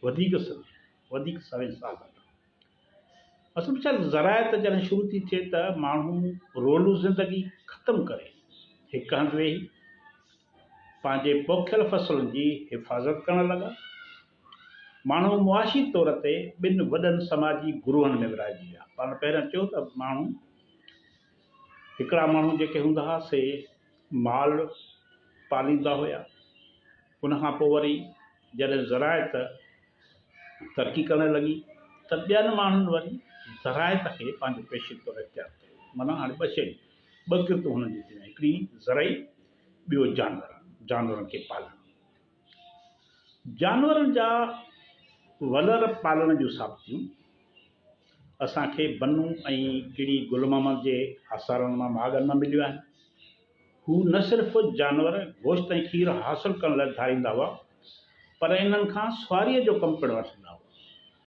وڌيڪ صديون، وڌيڪ سوين سال اڳ. اصل ۾ ڇا زراعت جڏهن شروع ٿي ٿئي ته ماڻهو رولو زندگي ختم ڪري هڪ هنڌ ويهي پنهنجي پوکيل فصلن جي حفاظت ڪرڻ لڳا. ماڻهو معاشي طور تي ٻن وڏن سماجي گروهن ۾ ورهائجي ويا. پاڻ پهريان چيو ته ماڻهو هڪڙا ماڻهو جيڪي هوندا هئا سي مال پاليندا هيا. ان کان پوء وري جڏهن زراعت ترقي ڪرڻ لڳي ته ٻين ماڻهن وري زراعت کي پنهنجو پيشي طور اختيار ڪيو. معنيٰ هاڻي ٻه شيون، ٻه ڪرتون هنن جون ٿيون، هڪڙي زرعي، ٻيو جانور، جانورن کي پالڻ. جانورن جا ولر پالڻ جون ثابتيون اسان کي بنو ۽ ڪڙي گل محمد جي آثارن مان ماڳن مان مليون آهن. هو نه صرف جانور گوشت ۽ کير حاصل ڪرڻ لاء ڌاريندا هئا، پر انهن کان سواريء جو ڪم پڻ وٺندا هئا.